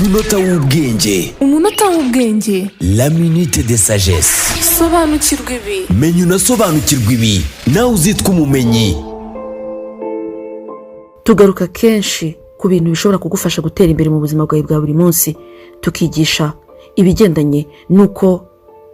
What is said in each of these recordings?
Umunota w'ubwenge. Umunota w'ubwenge. La minute de sagesse. Sobanukirwa ibi. Menya unasobanukirwe ibi, nawe uzitwa umumenyi. Tugaruka kenshi ku bintu bishobora kugufasha gutera imbere mu buzima bwawe bwa buri munsi, tukigisha ibigendanye n'uko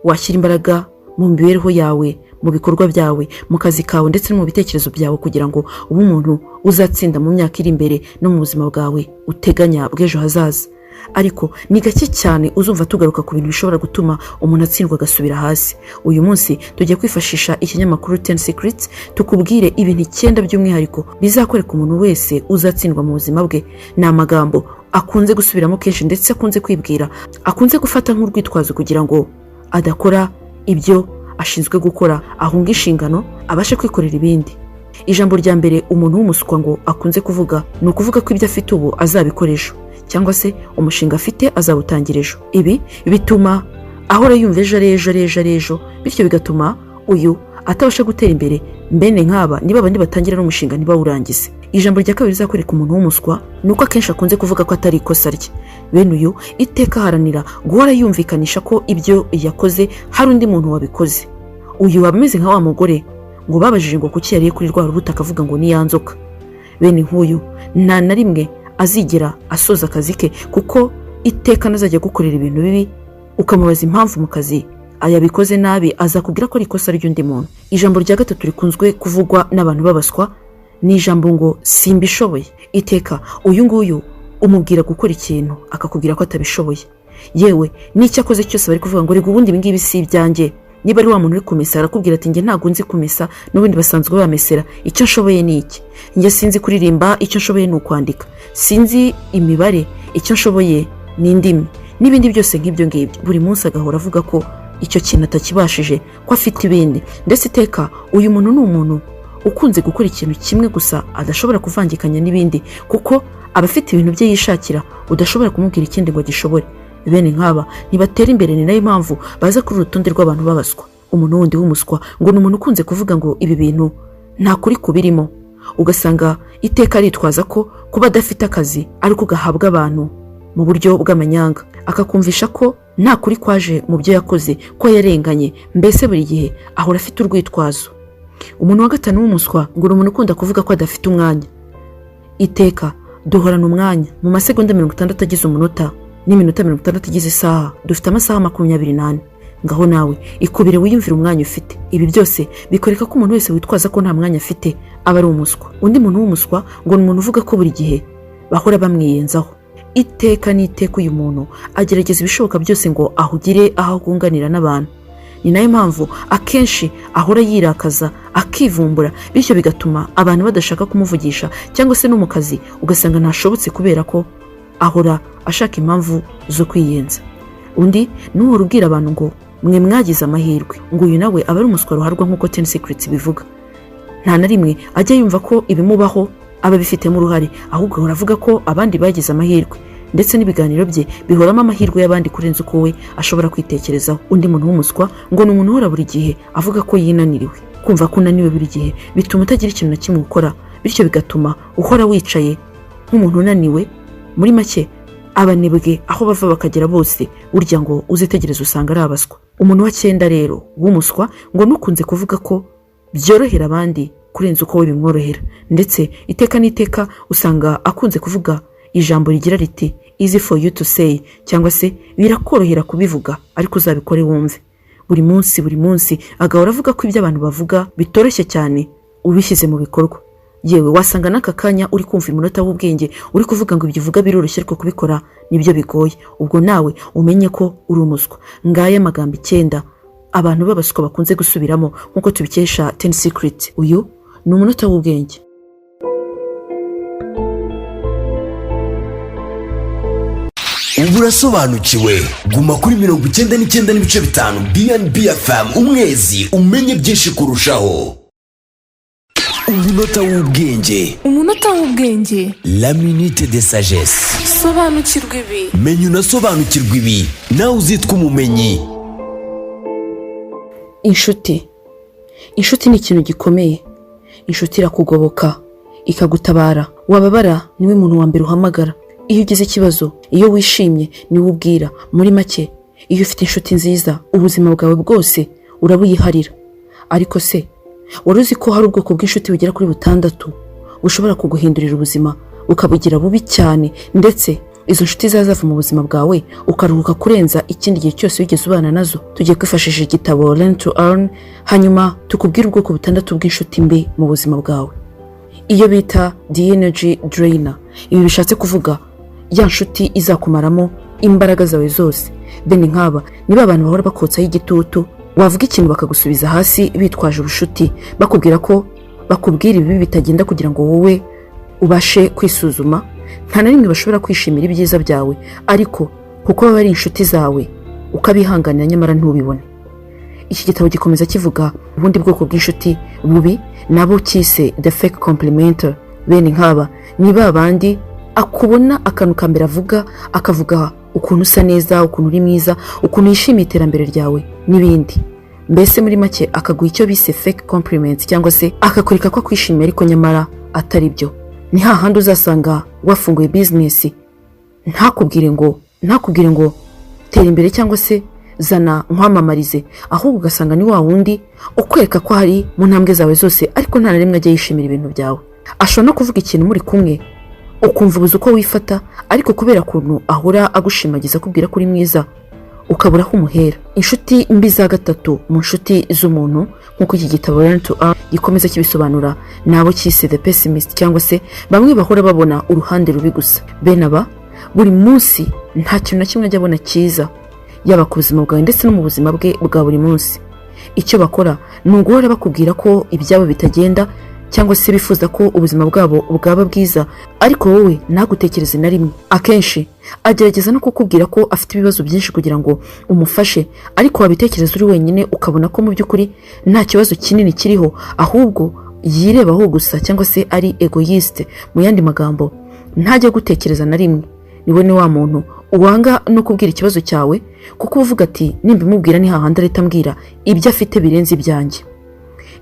washyira imbaraga mu mibereho yawe, mu bikorwa byawe, mu kazi kawe ndetse no mu bitekerezo byawe, kugira ngo ube umuntu uzatsinda mu myaka iri imbere no mu buzima bwawe uteganya bw'ejo hazaza. Ariko ni gake cyane uzumva tugaruka ku bintu bishobora gutuma umuntu atsindwa agasubira hasi. Uyu munsi tugiye kwifashisha ikinyamakuru Ten Secrets tukubwire ibintu 9 by'umwihariko bizakwereka umuntu wese uzatsindwa mu buzima bwe. Ni amagambo akunze gusubiramo kenshi ndetse akunze kwibwira, akunze gufata nk'urwitwazo kugira ngo adakora ibyo ashinzwe gukora, ahunga inshingano, abashe kwikorera ibindi. Ijambo rya mbere umuntu w'umuswa ngo akunze kuvuga ni ukuvuga ko ibyo afite ubu azabikora ejo, cyangwa se umushinga afite azawutangira ejo. Ibi bituma ahora yumva ejo ari ejo ari ejo ari ejo, bityo bigatuma uyu atabasha gutera imbere. Mbene nk'aba niba abandi batangira n'umushinga ntibawurangize. Ijambo rya kabiri rizakwereka umuntu w'umuswa ni uko akenshi akunze kuvuga ko atari ikosa rye. Bene uyu iteka aharanira guhora yumvikanisha ko ibyo yakoze hari undi muntu wabikoze. Uyu aba ameze nka wa mugore ngo babajije ngo kuki yariye kuri rwa rubuto akavuga ngo ni ya nzoka. Bene nk'uyu nta na rimwe azigera asoza akazi ke, kuko iteka nazajya gukorera ibintu bibi ukamubaza impamvu mu kazi yabikoze nabi, azakubwira ko ari ikosa ry'undi muntu. Ijambo rya gatatu rikunzwe kuvugwa n'abantu babaswa ni ijambo ngo simbishoboye. Iteka uyu nguyu umubwira gukora ikintu akakubwira ko atabishoboye, yewe n'icyo akoze cyose bari kuvuga ngo rega ubundi ibi ngibi si ibyanjye. Niba ari wa muntu uri kumesa arakubwira ati njye ntabwo nzi kumesa, n'ubundi basanzwe bamesera, icyo nshoboye ni iki. Njye sinzi kuririmba, icyo nshoboye ni ukwandika, sinzi imibare, icyo nshoboye ni indimi, n'ibindi byose nk'ibyo ngibyo. Buri munsi agahora avuga ko icyo kintu atakibashije, ko afite ibindi. Ndetse iteka uyu muntu ni umuntu ukunze gukora ikintu kimwe gusa, adashobora kuvangikanya n'ibindi, kuko aba afite ibintu bye yishakira, udashobora kumubwira ikindi ngo agishobore. Bene nk'aba ntibatera imbere, ni nayo mpamvu baza kuri urutonde rw'abantu babaswa. Umuntu wundi w'umuswa ngo ni umuntu ukunze kuvuga ngo ibi bintu nta kuri kubirimo, ugasanga iteka aritwaza ko kuba adafite akazi ari uko gahabwa abantu mu buryo bw'amanyanga, akakumvisha ko nta kuri kwaje mu byo yakoze, ko yarenganye, mbese buri gihe ahora afite urwitwazo. Umuntu wa gatanu w'umuswa ngo ni umuntu ukunda kuvuga ko adafite umwanya. Iteka duhorana umwanya mu masegonda 60 agize umunota n'iminota 60 igize isaha, dufite amasaha 24. Ngaho nawe ikubire wiyumvire umwanya ufite. Ibi byose bikwereka ko umuntu wese witwaza ko nta mwanya afite aba ari umuswa. Undi muntu w'umuswa ngo ni umuntu uvuga ko buri gihe bahora bamwiyenzaho. Iteka n'iteka uyu muntu agerageza ibishoboka byose ngo ahugire aho agunganira n'abantu. Ni nayo mpamvu akenshi ahora yirakaza akivumbura, bityo bigatuma abantu badashaka kumuvugisha, cyangwa se no mu kazi ugasanga ntashobotse kubera ko ahora ashaka impamvu zo kwiyenza. Undi ni uhora ubwira abantu ngo mwe mwagize amahirwe, ngo uyu nawe aba ari umuswa ruharwa nk'uko Ten Secrets bivuga. Nta na rimwe ajya yumva ko ibimubaho aba abifitemo uruhare, ahubwo ahora avuga ko abandi bagize amahirwe, ndetse n'ibiganiro bye bihoramo amahirwe y'abandi kurenza uko we ashobora kwitekerezaho. Undi muntu w'umuswa ngo ni umuntu uhora buri gihe avuga ko yinaniriwe. Kumva ko unaniwe buri gihe bituma utagira ikintu na kimwe ukora, bityo bigatuma uhora wicaye nk'umuntu unaniwe. Muri make abanebwe aho bava bakagera bose, burya ngo uzitegereze usanga ari abaswa. Umuntu wa 9 rero w'umuswa ngo nukunze kuvuga ko byorohera abandi kurenza uko we bimworohera, ndetse iteka n'iteka usanga akunze kuvuga ijambo rigira riti easy for you to say, cyangwa se birakorohera kubivuga ariko uzabikore wumve. Buri munsi buri munsi agahora avuga ko ibyo abantu bavuga bitoroshye cyane ubishyize mu bikorwa. Yewe wasanga n'aka kanya uri kumva imunota w'ubwenge uri kuvuga ngo ibyo uvuga biroroshye ariko kubikora nibyo bigoye, ubwo nawe umenye ko uri umuswa. Ngaya amagambo 9 abantu b'abaswa bakunze gusubiramo nk'uko tubikesha Ten Secrets. Uyu ni umunota w'ubwenge. Ubu urasobanukiwe. Guma kuri 99.5 BNB FM umwezi umenye byinshi kurushaho. Umunota w'ubwenge. Umunota w'ubwenge. La minute de sagesse. Sobanukirwa ibi. Menya unasobanukirwe ibi, nawe uzitwa umumenyi. Inshuti. Inshuti ni ikintu gikomeye. Inshuti irakugoboka, ikagutabara. Wababara niwe muntu wa mbere uhamagara. Iyo ugize ikibazo, iyo wishimye, niwe ubwira. Muri make, iyo ufite inshuti nziza, ubuzima bwawe bwose urabuyiharira. Ariko se wari uzi ko hari ubwoko bw'inshuti bugera kuri butandatu bushobora kuguhindurira ubuzima bukabugira bubi cyane, ndetse izo nshuti zazava mu buzima bwawe ukaruhuka kurenza ikindi gihe cyose wigeze ubana nazo? Tugiye kwifashisha igitabo Learn to Earn, hanyuma tukubwire ubwoko butandatu bw'inshuti mbi mu buzima bwawe. Iyo bita the energy drainer. Ibi bishatse kuvuga ya nshuti izakumaramo imbaraga zawe zose. Bene nk'aba niba abantu bahora bakotsaho igitutu, wavuga ikintu bakagusubiza hasi bitwaje ubushuti, bakubwira ko bakubwira ibibi bitagenda kugira ngo wowe ubashe kwisuzuma. Nta na rimwe bashobora kwishimira ibyiza byawe, ariko kuko baba ari inshuti zawe ukabihanganira, nyamara ntubibone. Iki gitabo gikomeza kivuga ubundi bwoko bw'inshuti bubi, nabo cyise the fake complimenter. Bene nk'aba ni ba bandi akubona, akantu ka mbere avuga, akavuga ukuntu usa neza, ukuntu uri mwiza, ukuntu yishimiye iterambere ryawe n'ibindi. Mbese muri make akaguha icyo bise fake compliments, cyangwa se akakwereka ko akwishimiye ariko nyamara atari byo. Ni hahandi uzasanga wafunguye bizinesi, ntakubwire ngo tera imbere cyangwa se zana nkwamamarize, ahubwo ugasanga ni wa wundi ukwereka ko hari mu ntambwe zawe zose, ariko nta na rimwe ajya yishimira ibintu byawe. Ashobora no kuvuga ikintu muri kumwe ukumva ubuze uko wifata, ariko kubera ukuntu ahora agushimagiza, akubwira ko uri mwiza, ukabura aho umuhera. Inshuti mbi za gatatu mu nshuti z'umuntu, nk'uko iki gitabo Learn to Earn gikomeza kibisobanura, ni abo cyise the pessimist, cyangwa se bamwe bahora babona uruhande rubi gusa. Bene aba buri munsi nta kintu na kimwe ajya abona cyiza, yaba ku buzima bwawe ndetse no mu buzima bwe bwa buri munsi. Icyo bakora ni uguhora bakubwira ko ibyabo bitagenda, cyangwa se bifuza ko ubuzima bwabo bwaba bwiza, ariko wowe ntagutekereze na rimwe. Akenshi agerageza no kukubwira ko afite ibibazo byinshi kugira ngo umufashe, ariko wabitekereza uri wenyine ukabona ko mu by'ukuri nta kibazo kinini kiriho, ahubwo yirebaho gusa, cyangwa se ari égoïste. Mu yandi magambo, ntajya gutekereza na rimwe. Niwe ni wa muntu uwanga no kubwira ikibazo cyawe, kuko uba uvuga ati: "Nimbimubwira ni hahandi arahita ambwira ibyo afite birenze ibyanjye."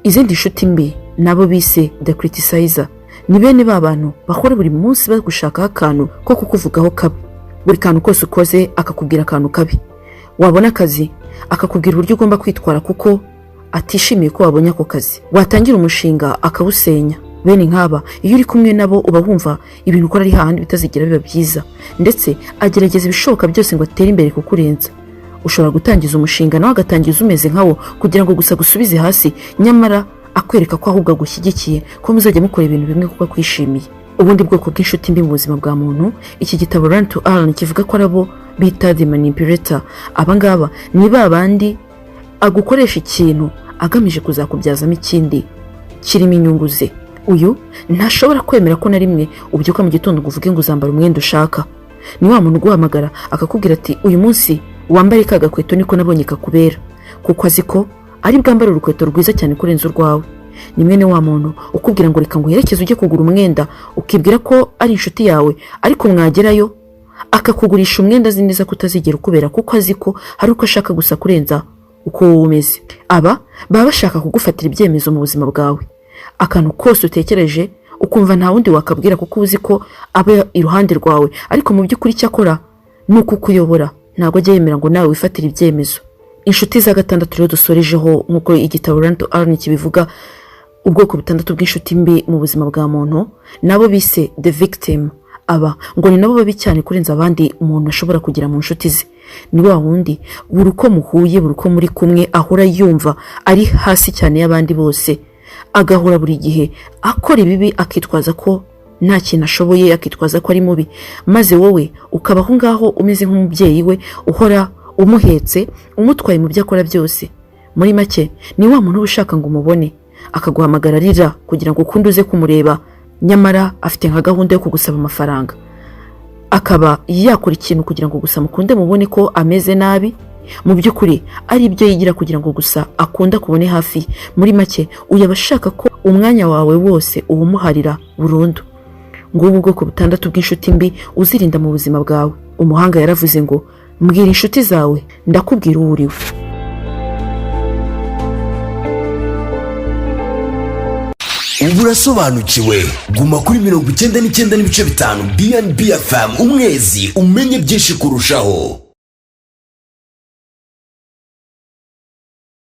Izindi nshuti mbi nabo bise the criticizer. Ni bene ba bantu bahora buri munsi bagushakaho akantu ko kukuvugaho kabi. Buri kantu kose ukoze akakubwira akantu kabi. Wabona akazi, akakubwira uburyo ugomba kwitwara kuko atishimiye ko wabonye ako kazi. Watangira umushinga, akawusenya. Bene nk'aba, iyo uri kumwe nabo uba wumva ibintu ukora ari hahandi bitazigera biba byiza, ndetse agerageza ibishoboka byose ngo atere imbere kukurenza. Ushobora gutangiza umushinga, nawe agatangiza umeze nkawo kugira ngo gusa gusubize hasi, nyamara akwereka ko ahubwo agushyigikiye, ko muzajya mukora ibintu bimwe kuko akwishimiye. Ubundi bwoko bw'inshuti mbi mu buzima bwa muntu, iki gitabo Learn to Earn kivuga ko ari abo bita the manipulator. Aba ngaba ni ba bandi agukoresha ikintu agamije kuzakubyazamo ikindi kirimo inyungu ze. Uyu ntashobora kwemera ko na rimwe ubyuka mu gitondo ngo uvuge ngo uzambara umwenda ushaka. Ni wa muntu uguhamagara akakubwira ati: "Uyu munsi wambare ka gakweto, niko nabonye kakubera," kuko azi ko ari bwambare urukweto rwiza cyane kurenza urwawe. Ni mwene wa muntu ukubwira ngo: "Reka nguherekeze ujye kugura umwenda," ukibwira ko ari inshuti yawe, ariko mwagerayo akakugurisha umwenda azi neza ko utazigera ukubera, kuko azi ko hari uko ashaka gusa kurenza uko wowe umeze. Aba baba bashaka kugufatira ibyemezo mu buzima bwawe. Akantu kose utekereje ukumva nta wundi wakabwira, kuko uzi ko aba iruhande rwawe, ariko mu by'ukuri icyo akora ni ukukuyobora, ntabwo ajya yemera ngo nawe wifatire ibyemezo. Inshuti za gatandatu rero dusorejeho, nk'uko igitabo Learn to Earn kibivuga, ubwoko butandatu bw'inshuti mbi mu buzima bwa muntu, nabo bise the victim. Aba ngo ni nabo babi cyane kurenza abandi umuntu ashobora kugira mu nshuti ze. Ni wa wundi buri uko muhuye, buri uko muri kumwe, ahora yumva ari hasi cyane y'abandi bose, agahora buri gihe akora ibibi, akitwaza ko nta kintu ashoboye, akitwaza ko ari mubi, maze wowe ukaba aho ngaho umeze nk'umubyeyi we, uhora umuhetse, umutwaye mu byo akora byose. Muri make, ni wa muntu uba ushaka ngo umubone, akaguhamagara arira kugira ngo ukunde uze kumureba, nyamara afite nka gahunda yo kugusaba amafaranga. Akaba yakora ikintu kugira ngo gusa mukunde mubone ko ameze nabi, mu by'ukuri ari ibyo yigira kugira ngo gusa akunde akubone hafi. Muri make, uyu aba ashaka ko umwanya wawe wose uwumuharira burundu. Ngubu ubwoko butandatu bw'inshuti mbi uzirinda mu buzima bwawe. Umuhanga yaravuze ngo: "Mbwira inshuti zawe, ndakubwira uwo uriwe." Ubu urasobanukiwe. Guma kuri 99.5 BNB FM Umwezi, umenye byinshi kurushaho.